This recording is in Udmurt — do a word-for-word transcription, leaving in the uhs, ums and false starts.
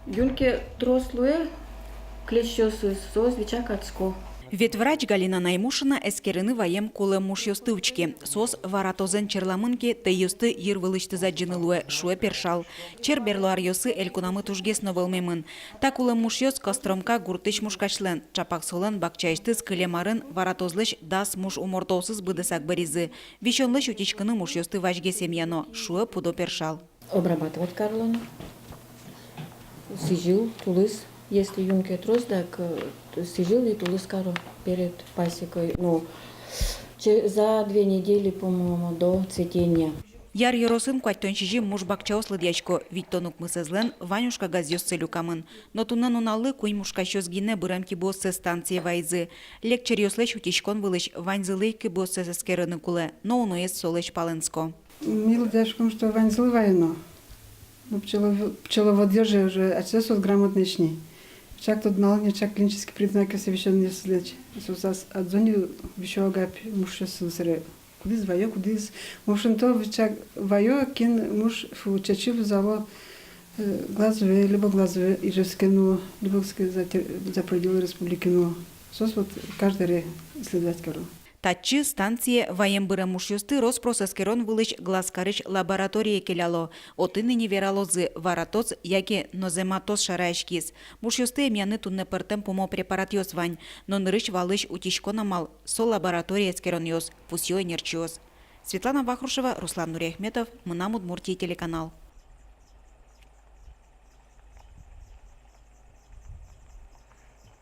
Юн ке трос луэ клещъёсыз, соос вичак адско. Ветврач Галина Наймушина эскерыны ваем кулэм мушъёсты учке. Соос варатозэн черламын ке, тӧйёсты йыр вылысьтыз адӟыны луэ, шуэ Першал. Чер берло аръёсы элькунамы тужгес но вӧлмемын. Та кулэм мушъёс Костромка гуртысь мушкасьлэн, чапак солэн бакчаысьтыз кылем арын варатозлэсь дас муш умортоосыз быдэсак быризы. Висёнлэсь утиськыны мушъёсты вазьгес эмъяно, шуэ пудо Першал. Обрабатывать кароно. Сӥзьыл, тулыс, если юн ке трос, так, э, сӥзьыл и тулыс каро перед пасекой. Ну, че-, за две недели, по-моему, до цветения. Яр ёросын куатьтон сизьым муш бакчаос лыдъясько, витьтон укмысэзлэн вань ужкагазъёссы люкамын. Но туннэ нуналлы куинь мушкасьёс гинэ бырем кибыоссэс станцие вайизы. Лек черъёслэсь утиськон вылысь ваньзылы ик кибыоссэс эскерыны кулэ, но уноез солэсь палэнско. Ми лыдъяськом, что ваньзылы вайоно. Ну, пчелов-, пчеловодъёс же уже ачиз соос грамотноесь ни. Чак тодмало ни, чак клинический признакъёссэ висёнъёссэс лэчыт. Соос адӟо ни, висё-а, ӧвӧл-а мушъёссы сыре. Кудӥз вайо, кудӥз. В общем-то, вичак вайо, кин муш, фу, чечы вузало, э, Глазове, либо Глазове, Ижевске нуо, либо ке за те-, за пределы республики нуо. Соос вот каждый ре исследовать каро. Татчы, станцие, ваем бырем мушъёсты рос-прос эскерон вылысь Глазкарысь лабораторие келяло. Отын ини вералозы, варатоз яке нозематоз шараяськиз. Мушъёсты эмъяны туннэ пӧртэм пумо препаратъёс вань, но нырысь валысь утиськон амал — со лаборатория эскеронъёс, пусъё ӧнерчиос. Светлана Вахрушева, Руслан Нуриахметов, «Мынам Удмуртие» телеканал.